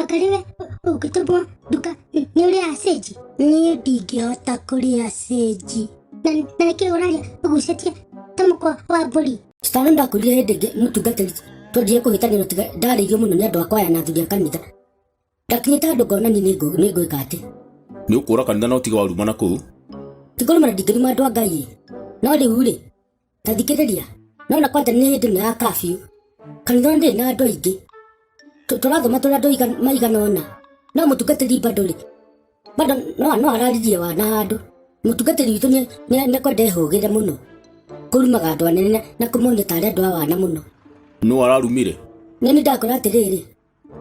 Wangarĩ we ũngĩtũmwo nduka nĩ ũrĩaga cĩnji? Niĩ ndingĩhota kũrĩa cĩnji. Na nĩkĩ ũraria ũgucĩtie ta mũkwa wa mbũri? Stano ndakwĩrire hĩndĩ ĩngĩ mũtungatĩri twendire kũhĩtania tiga ndarĩirio mũno nĩ andũ a kwaya na athuri a kanitha. Ndakinyĩte handũ ngona niĩ nĩ ngwĩka atĩ. Nĩ ũkũra kanitha na ũtige waruma na kũu. Ti kũrumana ndingĩruma andũ a Ngai. No rĩu rĩ, ta thikĩrĩria, nona kwanja nĩ hĩndĩ ĩno ya curfew. Kanitha ndĩrĩ na andũ aingĩ. Tũrathoma tũrĩ andũ maigana ũna. No mũtungatĩri bado rĩ, bado no araririe wana handũ. Mũtungatĩri witũ nĩ ekwenda ehũgĩre mũno. Kũrumaga andũ anene na kũmonia tarĩ andũ a wana mũno. Nũ ararumire? Nĩ niĩ ndakwĩra atĩrĩrĩ,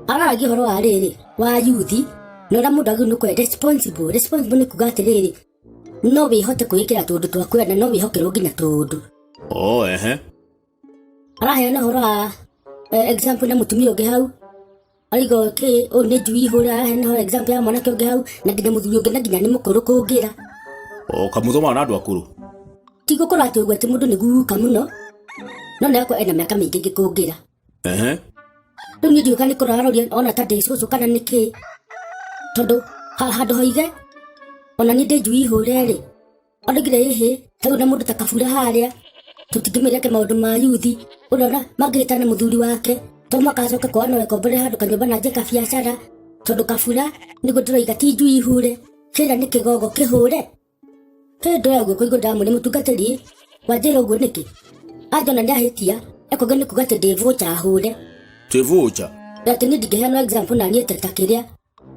araragia ũhoro wa rĩrĩ wa yuthi na ũrĩa mũndũ agĩrĩirwo nĩ gũkorwo responsible. Responsible nĩ kuga atĩrĩrĩ, no wĩhote kwĩĩkĩra tũũndũ twaku na no wĩhokerwo nginya tũũndũ. Oh, ehe. Araheana ũhoro wa example na mũtumia ũngĩ hau arauga kĩ ũyũ nĩ njui hũra, araheana ũhoro example ya mwanake ũngĩ hau na nginya mũthuri ũngĩ na nginya nĩ mũkũrũ kũngĩra. O kamũthomaga na andũ akũrũ. Ti gũkorwo atĩ ũguo atĩ mũndũ nĩ guka mũno, no nĩ akorwo ena mĩaka mĩingĩ ngĩkũngĩra. Ehe. Rĩu niĩ ndiũĩ kana nĩ kũraroria ona ta ndĩ cũcũ kana nĩ kĩ, tondũ handũ hoige ona niĩ ndĩ njui hũre rĩ, ondaigire ĩhĩ tarĩu na mũndũ ta kabura harĩa tũtingĩmĩreke maũndũ ma yuthi ũrona mangĩhĩtana na mũthuri wake to mũhaka acoke kwao no ekomborere handũ kanyũmba na anjie kabiacara, tondũ kabura nĩguo ndĩroiga ti njui hure, kĩrĩa nĩ kĩgogo kĩhũre. Hĩ ndoya guoko igũrũ ndamwĩra mũtungatĩri wanjĩra ũguo nĩkĩ? Anjona nĩ ahĩtia ekwanga nĩ kuga atĩ ndĩ vũcha hũre. Twĩ vũcha? Atĩ niĩ ndingĩheana example na niĩ ta kĩrĩa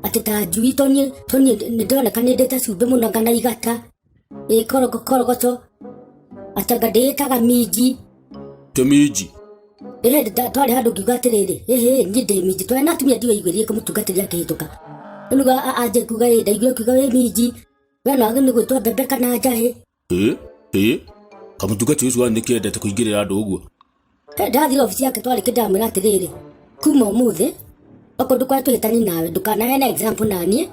atĩ ta njui to niĩ to niĩ nĩ ndĩroneka nĩ ndĩte cumbĩ mũno anga na igata ĩ korogoco atĩ anga ndĩĩtaga minji. Twĩ minji? Ĩ hĩndĩ twarĩ handũ ngiuga atĩrĩrĩ ĩhĩ niĩ ndĩ minji twarĩ na atumia ndiwaiguĩrire kũmũtungatĩria akĩhĩtũka rĩu nĩguo anjie kuga ĩ ndaiguire ũkiuga wĩ minji. We no agĩrĩirwo nĩ gwĩtwo mbembe kana njahĩ. Ĩ ĩ kamũtungati ũcio wanyu nĩkĩ endete kũingĩrĩra andũ ũguo? Ndathire obici yake twarĩ ndamwĩra atĩrĩrĩ, kuma ũmũthĩ okorwo ndũkwenda tũhĩtanie nawe ndũkanaheane example na niĩ,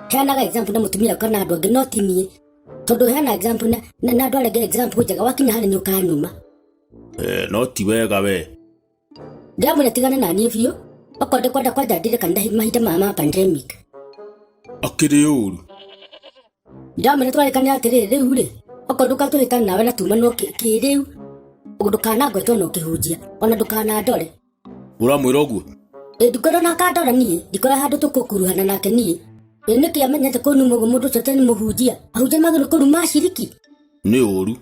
heanaga example na mũtumia waku kana andũ angĩ no ti niĩ. Tondũ heana example na andũ arĩa angĩ example njega wakinya harĩ niĩ ũkanuma. No ti wega we. Ndĩramwĩra tigane na niĩ biũ, okorwo ndĩkwenda kwanja ndire kanitha mahinda maya ma pandemic. Akĩrĩ ũru. Ndĩramwĩra twarĩkanĩra atĩrĩrĩ rĩu rĩ, okorwo ndũkatũhĩtana nawe na tumanwo kĩrĩu, ndũkanangwete ona ũkĩhunjia, ona ndũkanandore. Ũramwĩra ũguo? Ĩ ndikwenda ona akandora niĩ, ndikwenda handũ tũkũkuruhana nake niĩ. Ĩ nĩkĩ amenyete kũnuma ũguo mũndũ ũcio atĩ nĩ mũhunjia? Ahunjia magĩrĩirwo kũruma aciriki? Nĩ ũru.